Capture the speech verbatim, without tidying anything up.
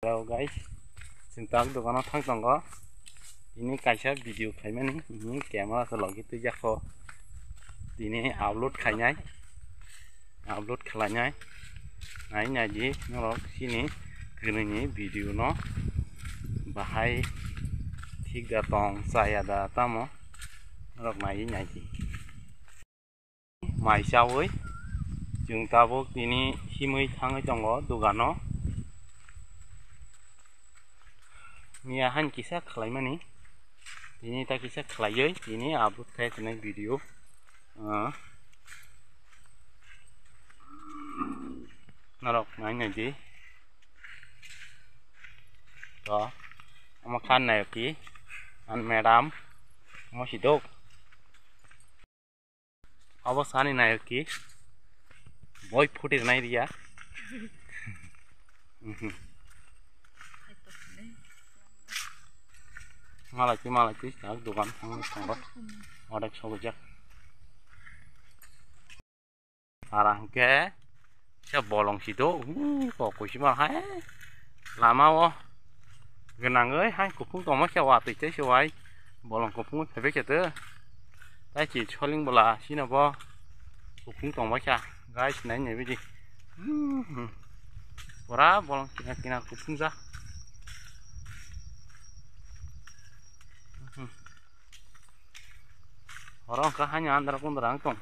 Hello guys, chwng tak dogano thang tongo. Tini kaisa video khaimani, tini camera se logi twijak kho. Tini upload khainai, upload khlainai. Nai nai di norok chini kwnwini video no bahai thik da tong, chaya da tamo, norok nai nai di. Mai chawi chwng tabuk tini himwi thangwi tongo dogano. Miya han kisa khlaimani, tini ta kisa khlaiwi tini upload khai tongnai video. Ah. Norok nai nai di. To, omo khan nai ki, an madam, omo si dok. Obo sani nai ki, boi phuti nai riya. Mhm. Malai twi, malai twi, tak dogan thang thang rok. Orek sogojak. Ara hwnkhe se bolong si do, uh, kok kuchima hai lama o gwnangwi hai kuphung tongma khe watwi tei se wai bolong kuphung phaibai khe to. Tai si soling bola sino bo kuphung tongma kha guys, nai nai bidi. Hmm, hmm. Pura bolong kina kina kuphung ja. Hmm. Oro hwnkha haino andra kundra wng tong.